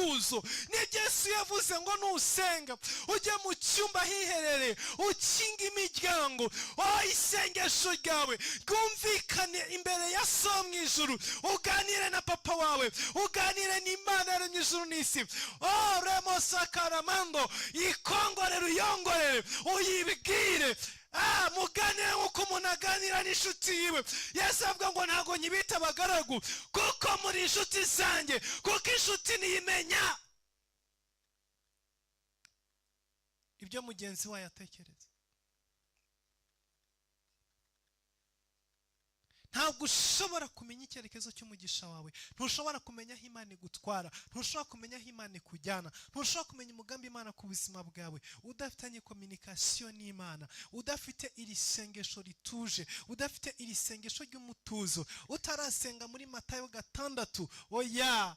mutuzo. Nibyo Yesu yavuze ngo nusenga ujye mu cyumba hiherereye, ukinga imiryango, oh, isengesho ryawe ryumvikane imbere ya So mu ijuru, uganire na papa wawe, uganire n'Imana yaremye ijuru n'isi. Oh, remosakaramando, ikongorere, uyongorere, uyibwire. Muganire nk'uko umuntu aganira n'inshuti yiwe. Yesu avuga ngo ntabwo nyibita abagaragu, kuko muri inshuti zanjye, kuko inshuti niyimenya ibyo mugenzi wayo atekereza. Ntabwo ushobora kumenya icyerekezo cy'umugisha wawe, ntushobora kumenya aho Imana igutwara, ntushobora kumenya aho Imana ikujyana, ntushobora kumenya umugambi Imana ku buzima bwawe udafitanye communication n'Imana, udafite iri sengesho rituje, udafite iri sengesho ry'umutuzo, utarasenga muri Matayo 6. Oya.